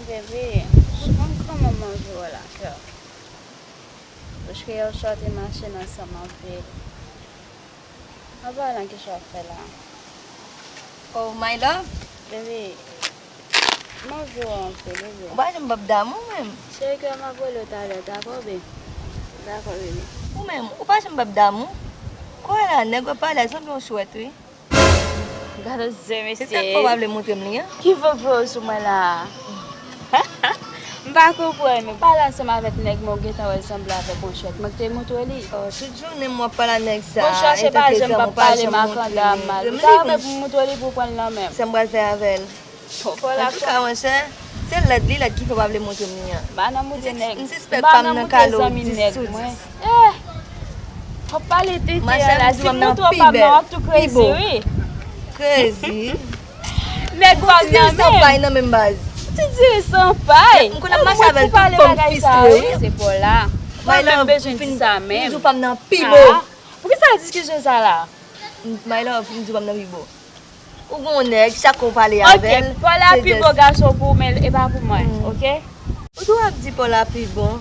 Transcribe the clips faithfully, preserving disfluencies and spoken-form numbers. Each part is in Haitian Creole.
Baby, ou konn kòman m anvi wè w la, kè. Paske yè swa te mache nan san m anvi l. An palan, kisa w ap fè la? Oh, my love. Baby, m anvi w anpil, baby. Ou pa janm p ap damou menm. Cheri, kè m ap rele w talè, dakò, baby? Dakò, baby. Ou menm, ou pa janm p ap damou. Kounye a la, nèg yo pale a sanble yon chwèt, wi. Gade zen, mesye. Se sa k fè w pa vle montre m li an? Ki fòk vre sou mwen la? M pa konprann. Ou pale ansanm avèk nèg mwen, ou gentan wè l sanble avèk yon chwèt. Mwen k te montre li. Oh, tout jounen m w ap pale a nèg sa. Monchè, se pa janm p ap pale makanda mal. Ou ta renmen pou m montre li pou w pran l nan men m? Sa m pral fè avè l? Antouka, monchè, se lèd li lèd ki fè w pa vle montre m li an. M pa nan moute nèg. M sispèk pa m nan kalo dis sou dis. Eh! W ap pale tete an la. Si m montre w pa m nan, w ap tou krezi, wi. Krezi? Nèg pa m nan menm. Ti diri san pay nan menm baz. Ti diri san pay. M konn ap mache avè l tout fò m fistre, wi. Se pa w la. M pa menm bezwen di sa menm. M di w pa m nan pi bo. Ah, poukisa diskisyon sa la? My love, m di w pa m nan pi bo. Ou gon nèg, chak ou pale avè l. Ok, Paul la pi bon gason pou ou, men e pa pou mwen, ok? Ou tou ap di Paul la pi bon.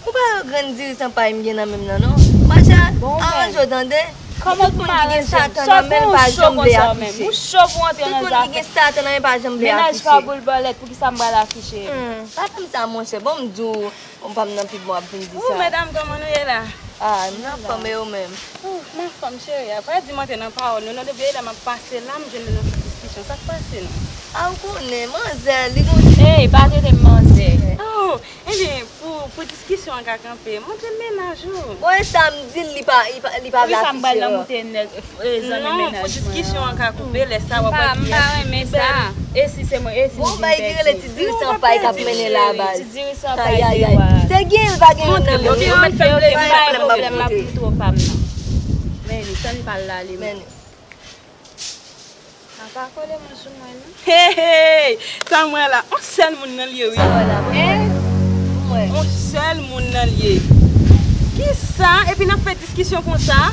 Ou pa wè grenn diri san pay m gen nan men m nan, non. Mache, aranje w tande. Kòman pou m aranje m? Tout moun ki gen Satan nan men l pa janm vle afiche. Ou cho pou antre nan zafè. Tout moun ki gen Satan nan men l pa janm vle afiche. Mennaj pa boul bòlèt, poukisa m pral afiche? Hmm, pa fè m sa, monchè. Bon, m di w, ou pa m nan pi bon ap vin di sa. Ou, medam, kòman nou ye la? Ah, m anfòm, e ou menm? Oh, m anfòm, cheri. A pa di m antre nan pawòl nou, non, depi yè m ap pase la, m jwenn nou nan ti diskisyon. Sa k pase, non? Ah, ou konnen, manzè, li gon ti... Ey, pa trete m manzè. Oh, ebyen, pou, pou diskisyon an ka kanpe, montre m mennaj ou. Bon, e sa m di l, li pa, li pa, li pa vle afiche. Poukisa m pral nan moute nèg, eh, zanmi mennaj mwen an? Non, pou diskisyon an ka koupe, lè sa w ap wè kiyès ki pi bèl. E si se mwen, e si m vin pèdi? Gon bagay ki rele ti diri san pay k ap mennen la, baz. Ti diri san pay deyò a. Se gen l, pa gen l nan men l. Ok, ok, ok, m pa gen pwoblèm, m ap montre w pa m nan. Men li, tann pal la, li menm. A pa kole mwen sou mwen, non. Hey, hey, sa m wè la, on sèl moun nan l ye, wi. Sa w wè la, mwen wè. On sèl moun nan l ye. Kisa? Epi n ap fè diskisyon konsa?